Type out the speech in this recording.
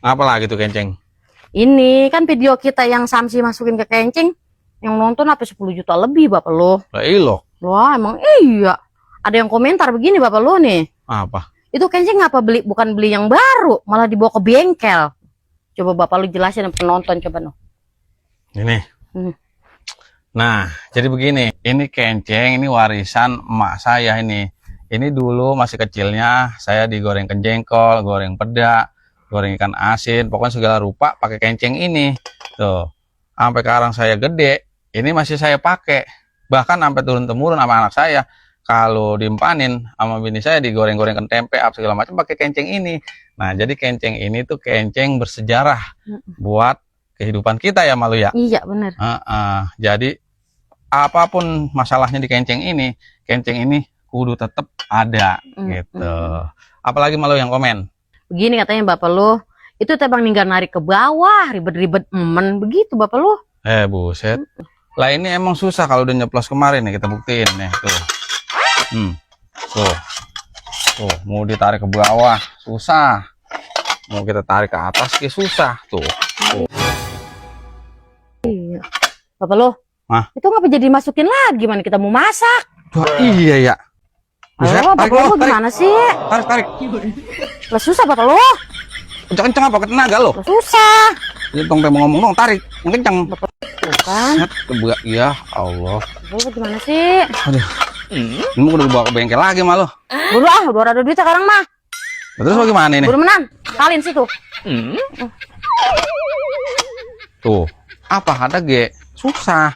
Apa lagi tuh kenceng? Ini kan video kita yang Samsi masukin ke kencing. Yang nonton apa 10 juta lebih bapak lo. Lah ilo. Wah emang iya. Ada yang komentar begini bapak lo nih. Apa? Itu kencing ngapa bukan beli yang baru, malah dibawa ke bengkel. Coba bapak lu jelasin ke penonton coba no. Ini. Hmm. Nah, jadi begini. Ini kenceng, ini warisan emak saya ini. Ini dulu masih kecilnya saya digorengkan jengkol, goreng peda, goreng ikan asin, pokoknya segala rupa pakai kenceng ini. Tuh. Sampai sekarang saya gede, ini masih saya pakai. Bahkan sampai turun-temurun sama anak saya. Kalau dimpanin sama bini saya digoreng-gorengkan tempe apa segala macam pakai kenceng ini. Nah, jadi kenceng ini tuh kenceng bersejarah buat kehidupan kita ya Malu ya. Iya bener. Jadi apapun masalahnya di kenceng ini kudu tetap ada gitu. Apalagi Malu yang komen. Begini katanya bapak lu, itu tebang ninggal narik ke bawah, ribet-ribet begitu bapak lu. Buset. Lah ini emang susah kalau udah nyeplos kemarin nih, kita buktiin nih tuh. Tuh, mau ditarik ke bawah susah. Mau kita tarik ke atas ke susah tuh. Iya. Bapak lu, itu ngapa jadi masukin lagi, mana kita mau masak? Iya ya. Halo, bapak lu gimana sih? Tarik. Lah susah bapak lu. Kenceng apa? Pakai tenaga lo. Lah susah. Jadi tong mau ngomong dong, tarik. Kenceng. Bukan. Ya Allah. Bapak gimana sih? Aduh. Ini udah dibawa ke bengkel lagi malu. Udah ada duit sekarang mah. Terus bagaimana ini? Menan, kalin situ. Tuh, apa ada G? Susah.